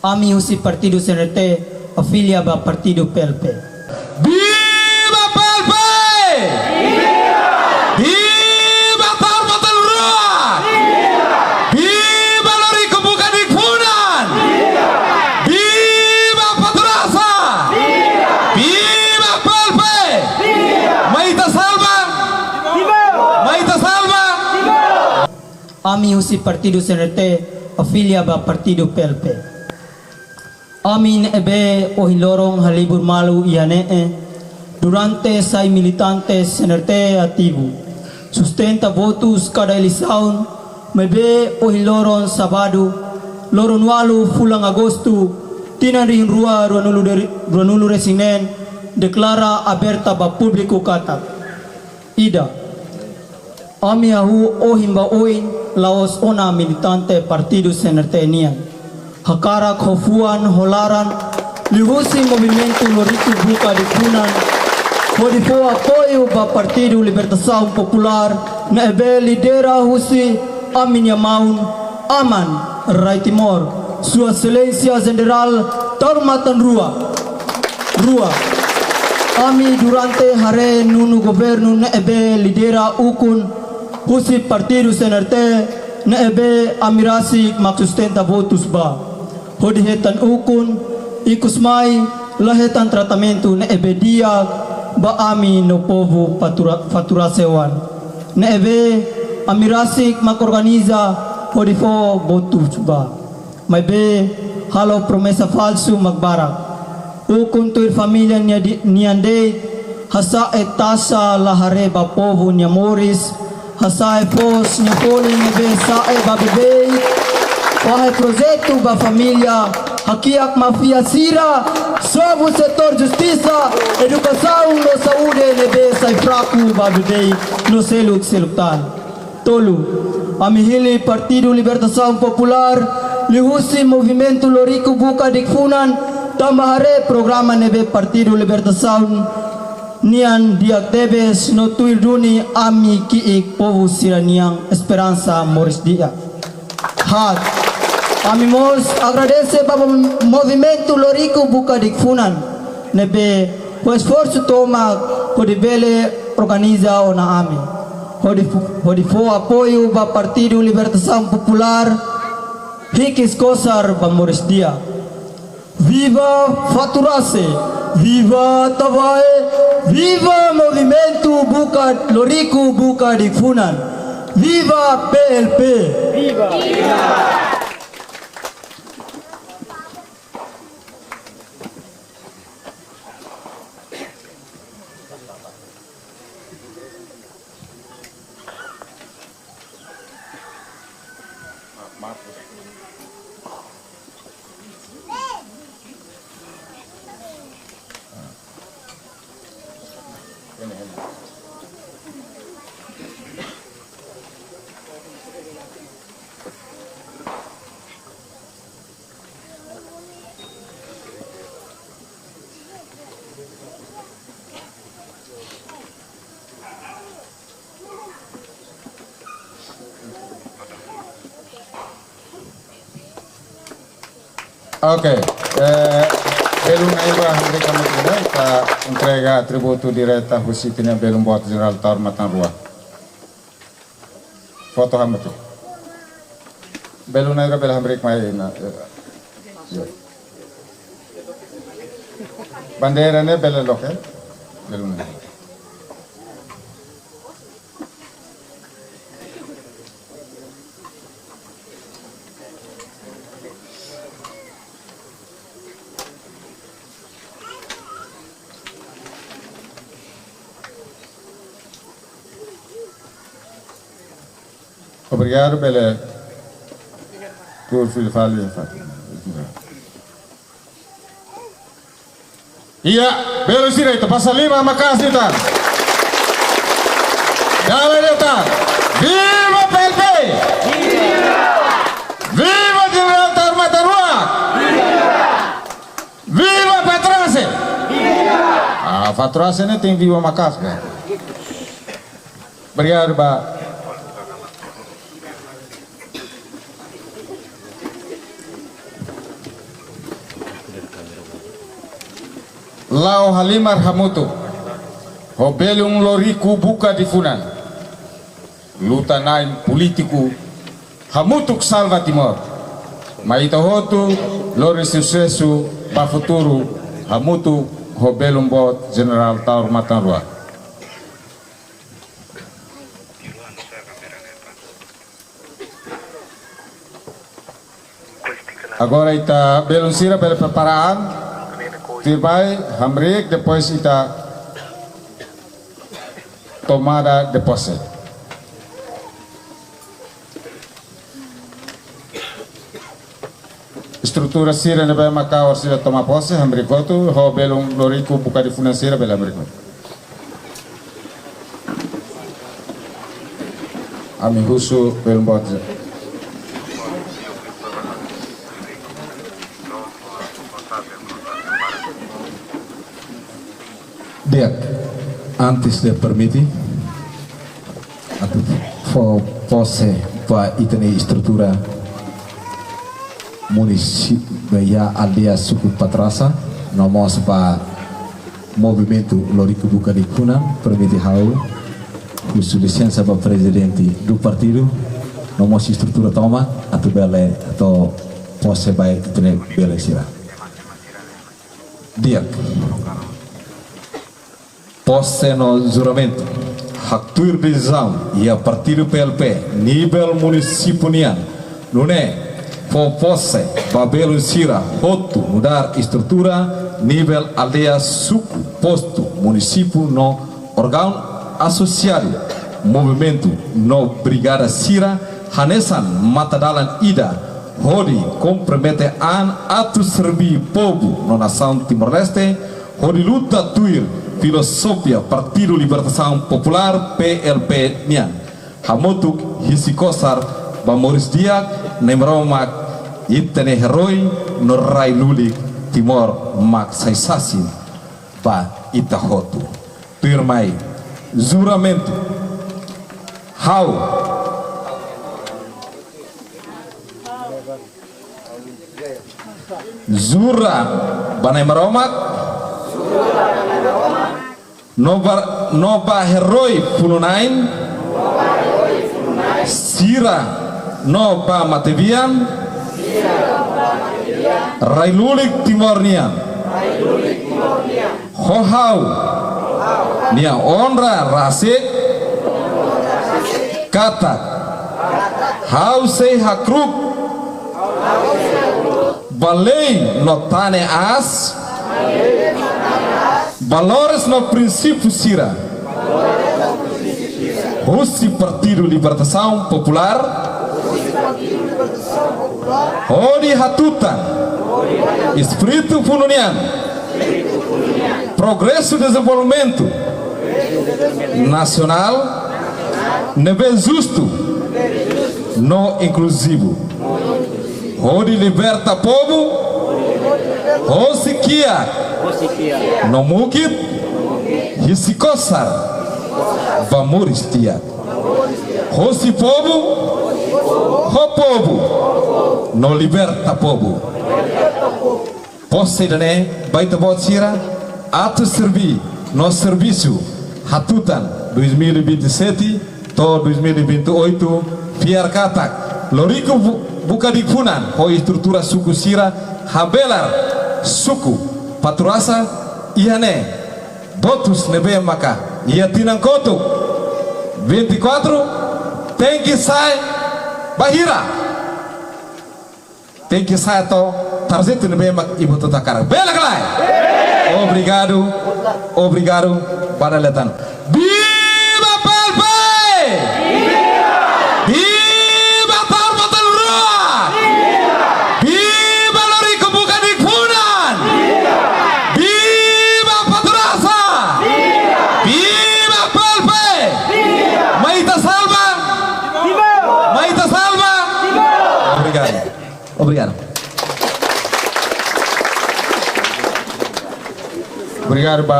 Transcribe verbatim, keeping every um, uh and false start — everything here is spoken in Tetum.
Ami husi Partidu C N R T afilia ba Partidu P L P. Viva P L P! Viva! Viva Taur Matan Ruak! Viva! Viva Loriku Buka Dikfunan! Viva! Viva Faturase! Viva! Viva P L P! Viva! Mai ita salva! Viva! Mai ita salva! Viva! Ami husi Partidu C N R T afilia ba Partidu P L P. Ami ne'ebé ohin loron halibur malu iha ne'e, durante sai militante C N R T ativu, sustenta votus kada eleisaun, maibé ohin loron sábadu, loron ualu fulan Agostu, tinan rihun rua ruanulu deri-, ruanulu resin neen, deklara aberta ba públiku katak: ida, ami hahú ohin ba oin la'ós ona militante Partidu C N R T nian. Hakarak ho fuan ho laran liuhusi Movimentu Loriku Buka Dikfunan, hodi fó apoiu ba Partidu Libertasaun Populár ne'ebé lidera husi ami-nia maun, Aman, Rai Timor, Sua Exelénsia Jenerál Taur Matan Ruak. Rua, ami durante haree nonu governu ne'ebé lidera ukun husi Partidu C N R T ne'ebé ami rasik mak sustenta votus ba. Hodi hetan ukun, ikusmai la hetan tratamentu ne'ebé di'ak ba ami no povu Fatura-, Faturase oan, ne'ebé ami rasik mak organiza hodi fó votus ba. Maibé halo promesa falsu mak barak. Ukun tuir família nia di-, nian de'it, hasa'e taxa la haree ba povu nia moris, hasa'e foos nia folin ne'ebé sa'e ba beibeik, fahe projetu ba família, hakiak máfia sira, sobu setór justisa, edukasaun no saúde ne'ebé sai fraku ba beibeik no seluk-seluk tan. Tolu, ami hili Partidu Libertasaun Populár liuhusi Movimentu Loriku Buka Dikfunan, tanba haree programa ne'ebé Partidu Libertasaun nian di'ak tebes no tuir duni ami ki'ik povu sira-nian esperansa moris di'ak. Haat, ami mós agradese ba Movimentu Loriku Buka Dikfunan ne'ebé ho esforsu tomak hodi bele organiza ona ami, hodi fó, hodi fó apoiu ba Partidu Libertasaun Populár, hikis kosar ba moris di'ak. Viva Faturase, viva Tavae, viva Movimentu Buka, Loriku Buka Dikfunan, viva P L P. Viva! Ok, eh, belun ai-rua hamriik hamutuk, ita entrega atributu direta husi ita-nia belun boot Jenerál Taur Matan Ruak. Foto hamutuk. Belun ai-rua bele hamriik mai ona, eh, ya. Bandeira ne'e bele loke. Belun ai-rua. Obrigadu, bele tuur fila fali. Iha, belun sira, ita basa liman maka'as ida tan. Dala ida tan. Viva P L P! Viva Jenerál Taur Matan Ruak! Viva Faturase! Ah, Faturase ne'e tenke viva maka'as, kan? Obrigadu ba. La'o halimar hamutuk ho belun Loriku Buka Difunan. Luta-na'in polítiku hamutuk salva Timor. Mai ita hotu lori susesu ba futuru hamutuk ho belun boot Jenerál Taur Matan Ruak. Agora ita belun sira bele prepara an. Tuirmai hamriik, depois ita tomada de posse. Estrutura sira ne'ebé maka orsida toma posse, hamriik hotu, ho belun Loriku Buka Difunan sira bele hamriik hotu. Ami husu belun boot. Di'ak, antes de permite, atu fó posse ba ita-nia estrutura munisípiu, ba iha aldeia suku Patrasa, no mós ba movimentu Loriku Buka Difunan, permite ha'u husu lisensa ba prezidente do partidu, no mós estrutura tomak, atu bele, atu posse ba ita-nia belun sira. Di'ak. Posse no juramentu. Haktuir desizaun iha partidu P L P nivel munisípiu nian, nune'e fó posse ba belun sira hotu nu'udar estrutura nivel aldeia, suku, postu, munisípiu no órgaun asosiadu, movimentu no brigada sira hanesan matadalan ida hodi kompromete an atu serve povu no nasaun Timor-Leste, hodi luta tuir filozofia Partidu Libertasaun Populár, P L P, nian. Hamutuk hisi kosar ba moris di'ak Na'i Maromak, ita-nia eroi no rai lulik Timor mak sai sasin ba ita hotu. Tuirmai, juramentu. Ha'u jura ba Na'i Maromak no ba, no ba eroi funu-na'in sira no ba matebian rai lulik Timor nian. Ho ha'u-nia onra rasik katak ha'u sei hakru'uk ba lei no tane aas, valores no prinsípiu sira husi Partidu Libertasaun Populár, hodi hatutan espíritu funu nian, progresu, dezenvolvimentu nasionál ne'ebé justu no inkluzivu, hodi liberta povu hosi kiak no mukit, hisi kosar ba moris di'ak. Hosi povu, ho povu, no liberta povu. Posse ida-ne'e ba ita-boot sira atu serve no servisu hatutan dois mil e vinte e sete to'o dois mil e vinte e oito, fiar katak Loriku Bu-, Buka Difunan ho estrutura suku sira habelar suku Patrasa iha ne'e. Votus ne'ebé maka iha tinan kotuk vinte e quatro tenke sai ba hira? Tenke sai to'o tarjetu ne'ebé mak ita hotu hakarak. Bele ka lae? Obrigadu, obrigadu ba dala ida tan. Viva P L P! Viva Taur Matan Ruak! Viva Loriku Buka Difunan! Viva Patrasa! Viva P L P! Mai ita salva! Mai ita salva! Obrigadu. Obrigadu. Obrigadu ba